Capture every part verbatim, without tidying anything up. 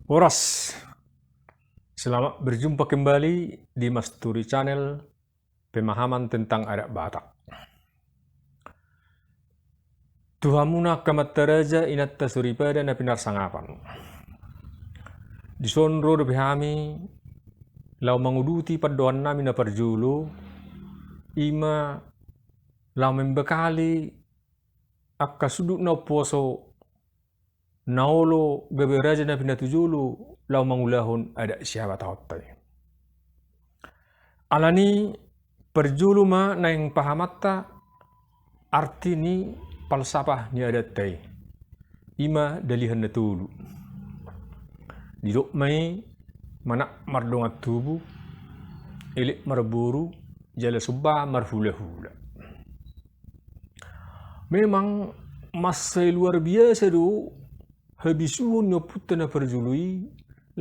Horas. Selamat berjumpa kembali di Masturi Channel, pemahaman tentang adat Batak. Tu hamuna angka amanta raja, inanta soripada na pinarsangapan. Dison ro dope hami laho manguduti pandohannami na parjolo, i ma laho membekali angka sundut na umposo na olo gabe raja na pinatujolo laho mangulahon adat sihabatahonta i. Alani parjolo ma naeng pahamanta arti ni palsapah ni adatta i. I ma dalihan na tolu. Didok ma i manat mardongan tubu, elek marboru, jala somba marhulahula. Memang mansai luar biasa do habisuhon ni ompunta na parjolo i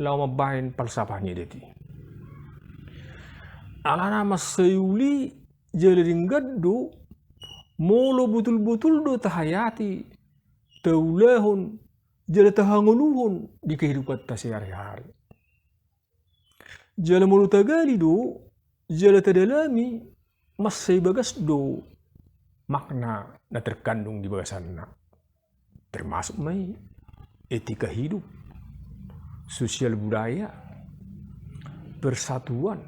laho mambahen palsapah ni adat i. Alana mansai uli jala denggan do molo botul-botul do tahayati, taulahon, jala tahangoluhon di kehidupanta sehari-hari. Jala molo tagali do jala tadalami, mansai bagas do makna na terkandung di bagasanna. Termasuk ma i etika hidup, sosial budaya, persatuan,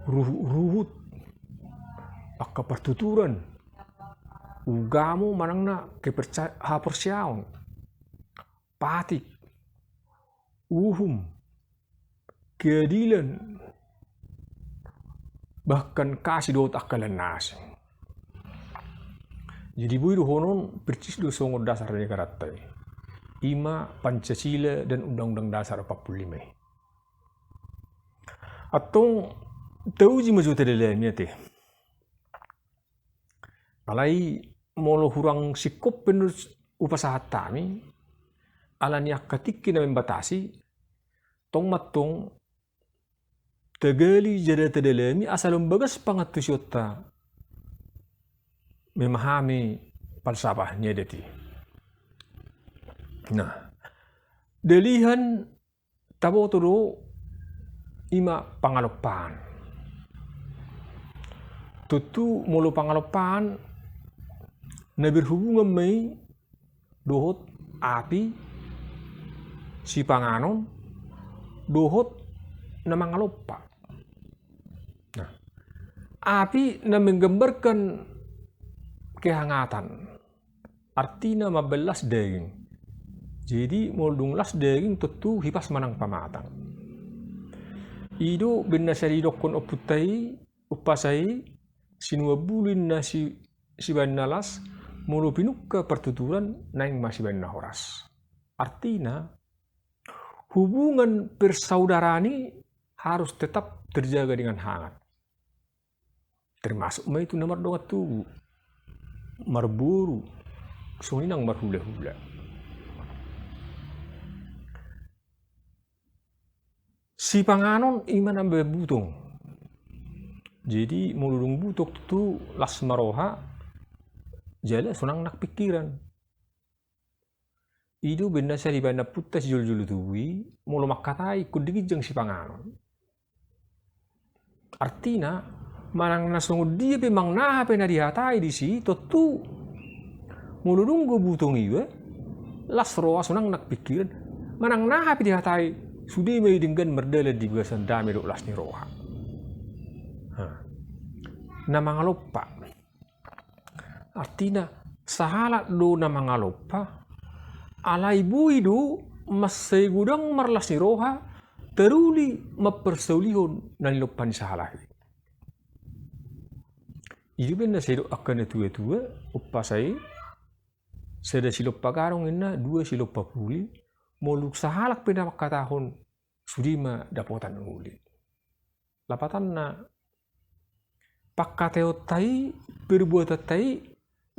ruhut-ruhut, angka partuturan, ugamo manang na keperca-, haporseaon, patik, uhum, keadilan, bahkan kasih dohot angka na asing. Jadi boi dohonon persis do songon dasar ni negaranta i. I ma Pancasila dan Undang-Undang Dasar empat puluh lima i. Antong tauji ma jo tadalami ate. Alai molo hurang singkop pe hupasahat hami, alani angka tingki na membatasi, tong ma antong tagali jala tadalami asa lam bagas pangantusionta memahami palsapah ni adat i. Nah, dalihan taboto do i ma pangalompaan. Tontu molo pangalompaan na berhubungan ma i dohot api, sipanganon, dohot na mangalompa. Nah, api na menggambarkan kehangatan. Artina mambahen las daging. Jadi molo dung las daging tontu hipas manang pamatang. I do umbahen na sai didokkon ompunta i, umpasa i, sinuan bulu inna si, sibahen na las, molo pinungka partuturan naeng ma sibahen na horas. Artina hubungan persaudaraan i harus tetap terjaga dengan hangat. Termasuk ma i tu na mardongan tubu, marboru, songon i nang marhulahula. Sipanganon i ma na mambahen butong. Jadi molo dung butong tontu las ma roha, jala sonang nang pingkiran. I do umbahen na sai dibahen ompunta sijolojolo tubu i, molo mangkatai ingkon di ginjang sipanganon. Artina, manang na songon dia pe manang aha pe na dihatai disi, tontu molo dung do butong iba, las roha sonang nang pingkiran, manang aha pe dihatai, sude ma i denggan mardalan di bagasan dame dohot las ni roha. Ha. Na mangalompa. Artina, sahalak do na mangalompa, alai boi do mansai godang marlas ni roha, taruli mamparsaulihon na nilompa ni sahalak i. I do umbahen na sai didok angka na tua-tua, umpasa i, sada silompa gadong inna, dua silompa puli, molo sahalak pe na mangkatahon, sude ma dapotan uli. Lapatanna, pangkataionta i, perbuatanta i,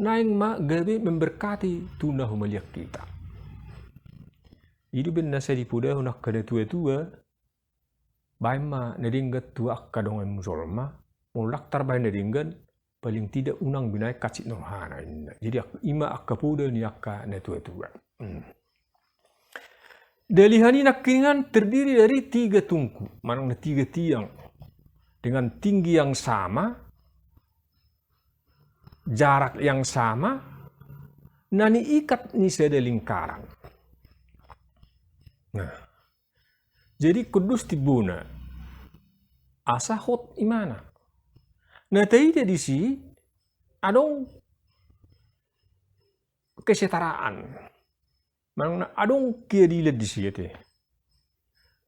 naeng ma gabe memberkati tu na humaliang hita. I do umbahen na sai dipodahon angka na tua-tua, bahen ma na denggan tu angka dongan mujolma, molo ndang tarbahen na denggan, paling tidak unang binahen hansit ni rohana inna. Jadi ak-, i ma angka poda ni angka na tua-tua. Hmm. Dalihan i nangkiningan terdiri dari tiga tungku, manang na tiga tiang, dengan tinggi yang sama, jarak yang sama, na niikat ni sada lingkaran. Nah, jadi ingkon dos timbona asa hot imana. Na taida disi adong kesetaraan. Manang na adong keadilan disi ate.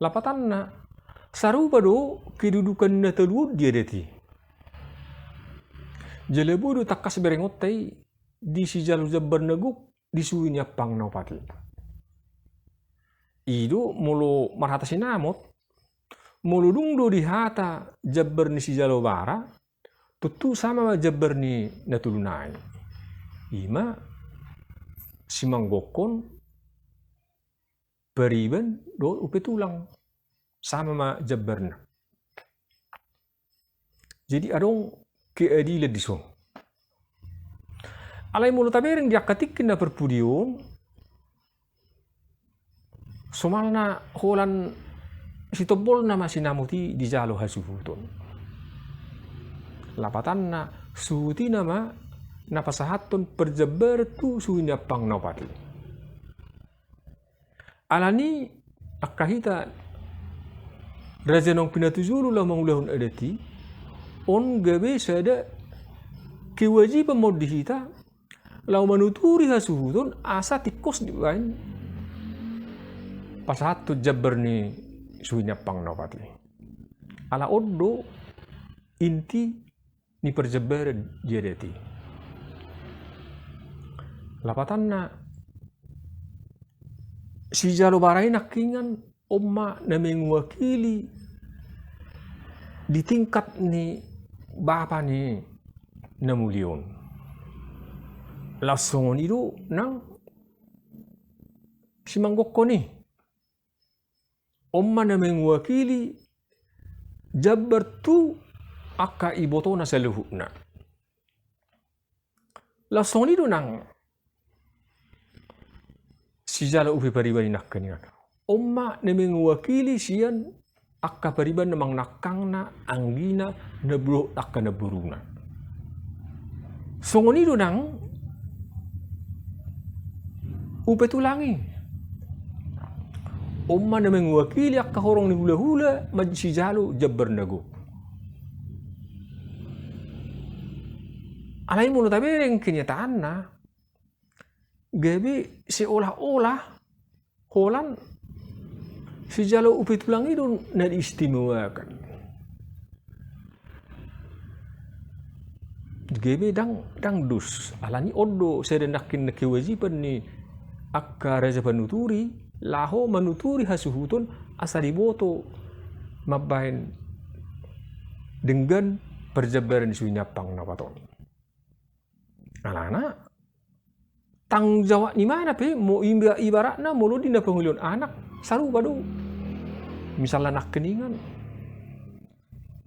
Lapatanna, sarupa do kedudukan na tolu on di adat i. Jala boi do tangkas berengonta i di sijalo jambar na gok di suhi ni ampang na opat i. I do molo marhata sinamot, molo dung do dihata jambar ni sijalo bara, tontu sama ma jambar ni na tolu nai. I ma simanggokhon, pariban dohot upa tulang. Sama ma jambarna. Jadi adong keadilan dison. Alai molo tabereng di angka tingki na parpudi on, somalna holan sitombolna ma sinamot i dijalo hasuhuton. Lapatanna, suhut i nama na pasahathon parjambaran tu suhi ni ampang na opat i. Alani angka hita raja naung pinatujolo laho mangulahon adat i, on gabe sada kewajiban ma on di hita, laho manuturi hasuhuton asa tingkos dibaen pasahathon jambar ni suhi ni ampang na opat i. Ala on do inti ni parjambaran di adat i. Lapatanna, sijalo bara i nangkiningan on ma na mewakili di tingkat ni bapa ni na muli on. Laos songon i do nang simanggokhon i. On ma na mewakili jambar tu angka ibotona saluhutna. Laos songon i do nang sijalo upa pariban i nangkiningan. On ma na mewakili sian angka pariban na manang angkangna, anggina, na dohot angka namboruna. Songon i do nang upa tulang i. On ma na mewakili angka horong ni hulahula mansijalo jambar na gok. Alai molo tabereng kenyataanna, gabe seolah-olah holan sijalo upa tulang i do na diistimewakan. Gabe ndang, ndang dos, alani on do sada nangkin na kewajiban ni angka raja panuturi, laho manuturi hasuhuton asa diboto mambaen denggan parjambaran ni suhi ni ampang na opat on. Alana tanggung jawab ni imana pe, mo iba-, ibaratna molo di na pangolihon anak, sarupa do. Misalna nangkiningan,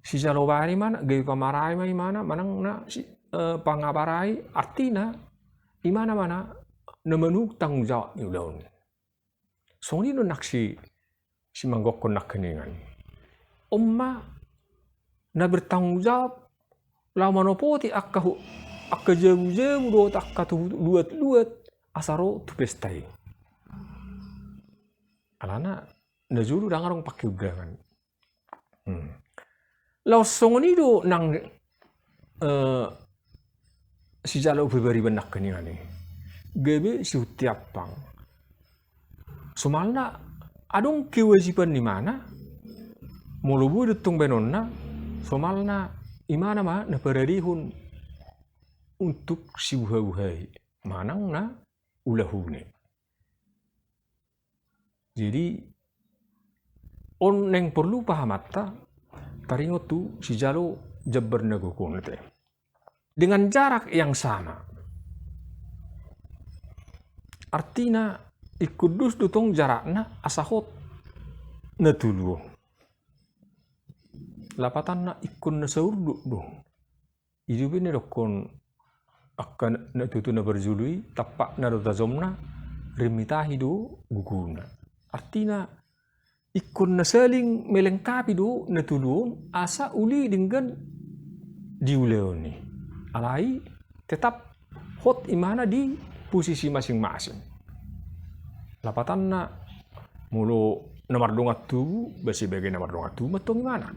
sijalo bara i imana, gabe pamarai ma imana, manang na si-, eh, pangabarai, artina imana ma na, na manuk tanggung jawab ni ulaon. Songon i do nang si, simanggokhon nangkiningan. On ma na bertanggung jawab laho manopoti angka hu-, angka jabu-jabu dohot angka tu luat-luat asa ro tu pesta i. Alana na jolo ndang adong pangkeundangan. Hmm. Laos songon i do nang, eh, sijalo upa pariban nangkiningan i. Gabe sihunti ampang. Somalna adong kewajiban ni imana, molo boi do tong baenonna, somalna imana ma na paradehon untuk sibuha-buha i, manang na ulahuna. Jadi, on naeng porlu pahamanta, taringot tu sijalo jambar na gok on ate. Dengan jarak yang sama. Artina, ingkon dos do tong jarakna asa hot na tolu on. Lapatanna ingkon na saurdot do. I do pe na didokhon angka na tutu na parjolo i, tampakna do tajomna, rim ni tahi do gogona. Artina, ingkon na saling melengkapi do na tolu on, asa uli denggan di ulaon i. Alai tetap hot imana di posisi masing-masing. Lapatanna, molo na mardongan tubu, ba sebagai na mardongan tubu mantong imana.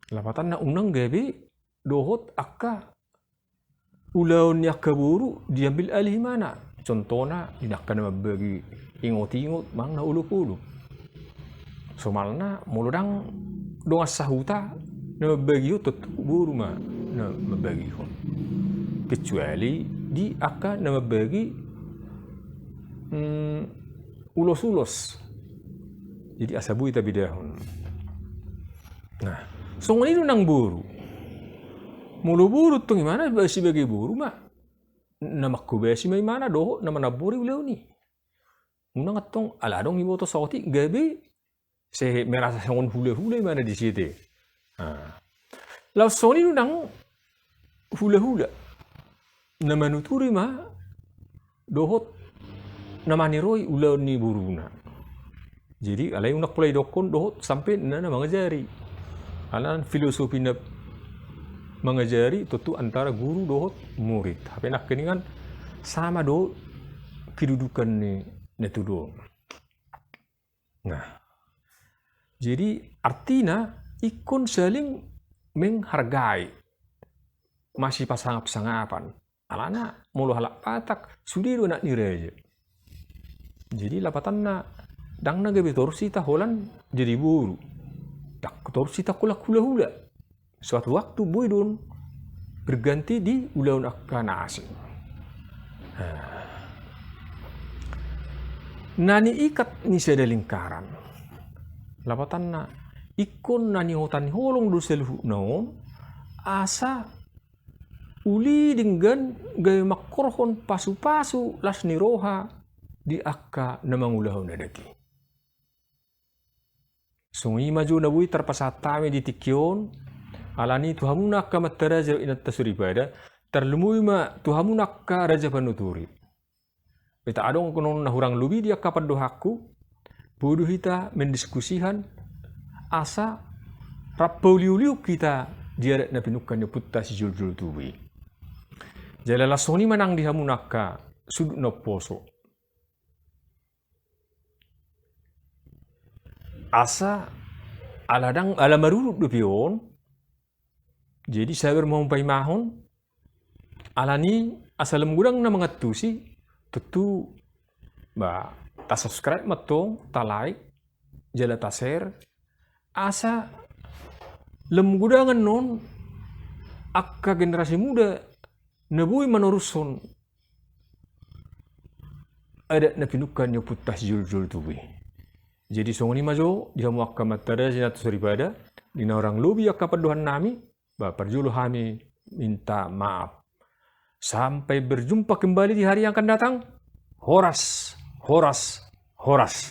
Lapatanna, unang gabe dohot angka ulaon ni angka boru diambil alih imana. Contohna, di angka na mambagi ingot-ingot manang na olop-olop. Somalna, molo ndang dongan sahuta na mambagihon, tontu boru ma na mambagihon. Kecuali di angka na mambagi, mm, ulos-ulos. Jadi asa boi tabedahon. Nah, songon i do nang boru. Molo boru tong imana, ba sebagai boru ma na manghobasi ma imana dohot na manambori ulaon i. Unang antong ala adong iboto saotik gabe sai merasa songon hula-hula imana disi te. Nah, laos songon i do nang hula-hula. Na manuturi ma dohot na maniroi ulaon ni boruna. Jadi alai unang pola idokkon dohot sampe na, na mangajari. Alana filosofi na mangajari tontu antara guru dohot murid. Hape nangkiningan sama do kedudukan ni na tolu on. Nah, jadi artina ingkon saling menghargai, masipasangap-sangapan. Alana molo halak Batak sude do anak ni raja. Jadi lapatanna, ndang na gabe torus hita holan jadi boru. Ndang torus hita holan hula-hula. Suatu waktu boi do on berganti di ulaon angka na asing. Nah. Na niikat ni sada lingkaran. Lapatanna, ingkon na nihota ni holong do saluhutna on, asa uli denggan gabe mangkorhon pasu-pasu las ni roha di angka na mangulahon adat i. Songon i ma jo na boi tarpasahat hami di tingki on, alani tu hamuna angka amanta raja, inanta soripada, tarlumobi ma tu hamuna angka raja panuturi. Beta adong annon na hurang lobi di angka pandohanku, boi do hita mendiskusihan, asa rap pauli-ulion hita di adat na pinungka ni ompunta sijolo-jolo tubu i. Jala laos songon i ma nang di hamuna angka sundut na umposo. Asa ala ndang, ala marurut dope on, jadi sabar ma hamu paimahon, alani asa lam godang na mangantusi, tontu ba ta-subscribe ma antong, ta-like, jala ta-share, asa lam godang annon angka generasi muda na boi manorushon adat na pinungka ni ompunta sijolo-jolo tubu i. Jadi songon i ma jo di hamu angka amanta raja, inanta soripada, di na hurang lobi angka pandohan nami, ba parjolo hami minta maaf. Sampai berjumpa kembali di hari yang akan datang. Horas, horas, horas.